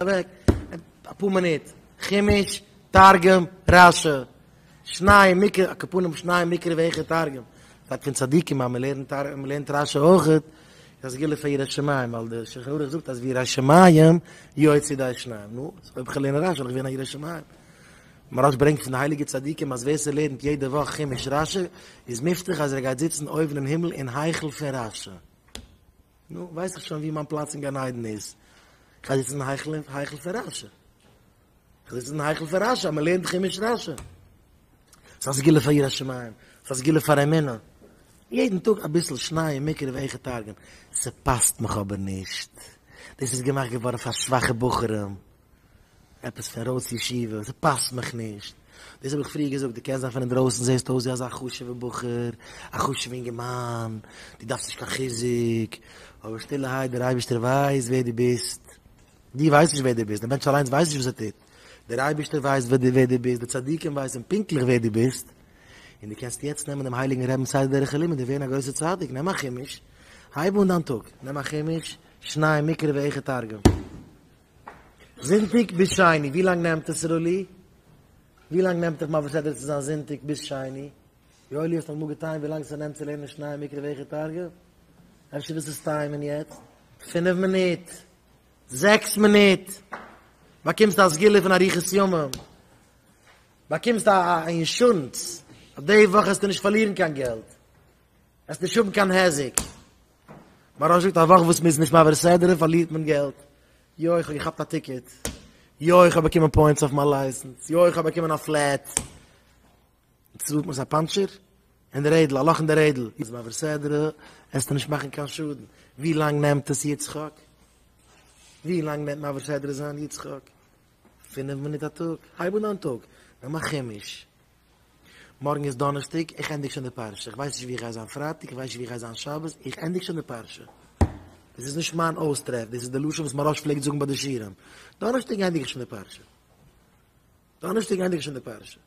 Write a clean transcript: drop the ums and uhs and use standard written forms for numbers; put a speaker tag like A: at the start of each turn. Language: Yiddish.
A: אוועק אפאר מינוט, חומש, תרגום, רשי, שנים מקרא, על כל פנים שנים מקרא ואחד תרגום, שטייט פון צדיקים אז מען לערנט מען לערנט רשי אויך, איז א סגולה פאר יראת שמים, ווייל דער שולחן ערוך זאגט אז וירא שמים יוצא ידי שנים, נו, אויב איך לערן רשי וועל איך ווערן א ירא שמים. מוהרא"ש ברענגט פון די הייליגע צדיקים אז ווער ס'לערנט יעדע וואך חומש רשי איז מובטח אז ער גייט זיצן אויבן אין הימל אין היכל פון רשי. נו, ווייס איך שוין ווי מיין פלאץ אין גן עדן איז. איך גיי זיצן אין היכל היכל פון רשי. איך זיץ אין היכל פון רשי, אז מען לערנט חומש רשי. ס'איז א סגולה פאר יראת שמים, ס'איז א סגולה פאר אמונה. יעדן טאג אביסל שנים מקרא ואחד תרגום. ס'פאסט מיך אבער נישט. דאס איז געמאכט געווארן פאר שוואכע בחורים. עפעס פון ראט'ס ישיבה, ס'פאסט מיך נישט. דאס האב איך פריער געזאגט, דו קענסט זיין פון אינדרויסן זעסטו אויס ווי אזא חשוב'ע בחור, א חשוב'ע אינגערמאן, דו דארפסט נישט קיין חיזוק, אבער שטילערהייט דער אייבערשטער ווייסט ווער דו ביסט. דו ווייסט נישט ווער דו ביסט, דער מענטש אליינס ווייסט נישט וואס ער טוט. דער אייבערשטער ווייסט ווער דו ביסט, די צדיקים ווייסן פונקטליך ווער דו ביסט, און דו קענסט יעצט נעמען דעם הייליגן רבינ'ס סדר דרך הלימוד און ווערן א גרויסער צדיק. נעם א חומש, הייב אן דיין טאג, נעם א חומש, שנים מקרא ואחד תרגום. זונטאג ביז שני, ווי לאנג נעמט עס סרולי? ווי לאנג נעמט דיך מעביר סדרה צו זיין זונטאג ביז שני? יואלי האסט אמאל געטיימט ווי לאנג ס'נעמט צו לערנען שנים מקרא ואחד תרגום? אפשר ווילסטו עס טיימען יעצט? פינף מינוט? זעקס מינוט? באקומסט א סגולה פון אריכות ימים, באקומסט א אינשורענס אז די וואך וועסטו נישט פארלירן קיין געלט, וועסט נישט האבן קיין היזק. מוהרא"ש זאגט א וואך וואס מ'איז נישט מעביר סדרה פארלירט מען געלט. יא איך האב געכאפט א טיקעט. יא איך האב באקומען פוינטס אויף מיין לייסענס. יא איך האב באקומען א פלעט. צו זאגט מען עס א פאנטשער? אין די רעדל, א לאך אין די רעדל. איז מעביר סדרה, עסטו נישט מאכן קיין שאדן. ווי לאנג נעמט עס יצחק? ווי לאנג נעמט מעביר סדרה זיין יצחק? פינף מינוט א טאג. הייב אן דיין טאג. נעם א חומש. מארגן איז דאנערשטאג, איך ענדיג שוין די פרשה, איך ווייס נישט ווי איך גיי זיין פרייטאג, איך ווייס נישט ווי איך גיי זיין שבת, איך ענדיג שוין די פרשה. דאס איז נישט מיין אויסטרעף, דאס איז די לשון וואס מוהרא"ש פלעגט זאגן ביי די שיעורים. דאנערשטאג ענדיג איך שוין די פרשה. דאנערשטאג ענדיג איך שוין די פרשה.